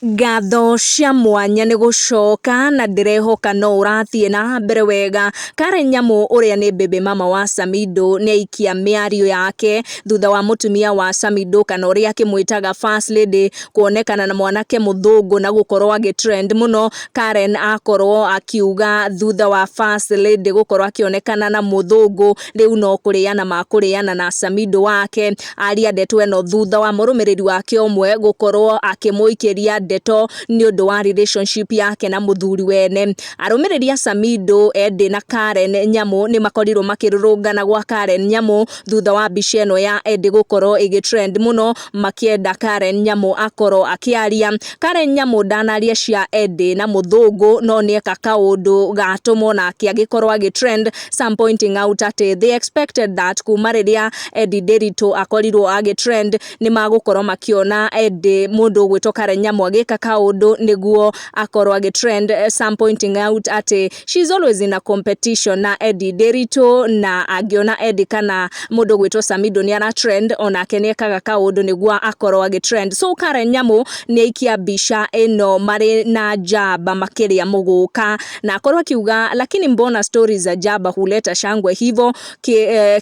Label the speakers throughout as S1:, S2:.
S1: Ngatho cia mwanya nĩ gũcoka na ndĩrehoka no ũrathiĩ na mbere wega. Karen Nyamu ũrĩa nĩ baby mama wa Samido nĩ aikia mĩario yake thutha wa mũtumia wa Samido kana ũrĩa akĩmwĩtaga First Lady kuonekana na mwanake mũthũngũ na gũkorwo agĩ trend mũno. Karen akorwo akiuga thutha wa First Lady gũkorwo akĩonekana na mũthũngũ rĩu no kũrĩana makũrĩana na Samido wake. Aria ndeto ĩno thutha wa mũrũmĩrĩri wake ũmwe gũkorwo akĩmũikĩria ndeto nĩ ũndũ wa relationship yake na mũthuri wene. Arũmĩrĩri a Samido, Eddie na Karen Nyamu nĩ makorirwo makĩrũrũngana gwa Karen Nyamu thutha wa mbica ĩno ya Eddie gũkorwo ĩgĩ trend mũno makĩenda Karen Nyamu akorwo akĩaria. Karen Nyamu ndanaria cia Eddie na mũthũngũ no nĩeka kaũndũ gatũma onake agĩkorwo agĩ trend, some pointing out atĩ they expected that kuma rĩrĩa Eddie Nderitu akorirwo agĩ trend nĩ magũkorwo makĩona Eddie mũndũ ũgwĩtwo Karen Nyamu agĩka kaũndũ nĩguo akorwo agĩ trend, some pointing out atĩ she's always in a competition na Eddie Nderitu na angĩona Eddie kana mũndũ ũgwĩtwo Samido nĩ ara trend onake nĩ ekaga kaũndũ nĩguo akorwo agĩ trend. So Karen Nyamu nĩ aikia mbica ĩno marĩ na njamba makĩrĩa mũgũka na akorwo akiuga, "Lakini mbona stories za jaba huleta shangwe hivo?"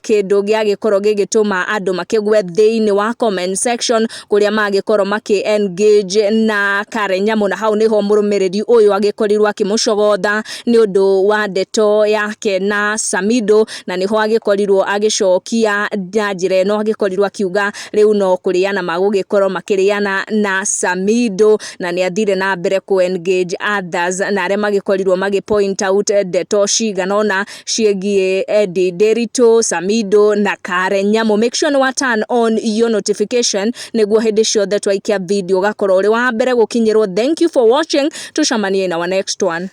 S1: Kĩndũ gĩagĩkorwo gĩgĩtũma andũ makĩgwe thĩinĩ wa comment section kũrĩa magĩkorwo makĩ engage na Karen Nyamu, na hau nĩho mũrũmĩrĩri ũyũ agĩkorirwo akĩmũcogotha nĩ ũndũ wa ndeto yake na Samido, na nĩho agĩkorirwo agĩcokia na njĩra ĩno agĩkorirwo akiuga rĩu no kũrĩana magũgĩkorwo makĩrĩana na Samido, na nĩ athire na mbere kũ engage others na arĩa magĩkorirwo magĩ point out ndeto cigana ũna ciĩgiĩ Eddie Nderitu, Samido na Karen Nyamu. Make sure nĩ wa turn on your notification nĩguo hĩndĩ ciothe twaikia video ũgakorwo ũrĩ wa mbere gũkinyĩrwo. Thank you for watching, tucemanie in our next one.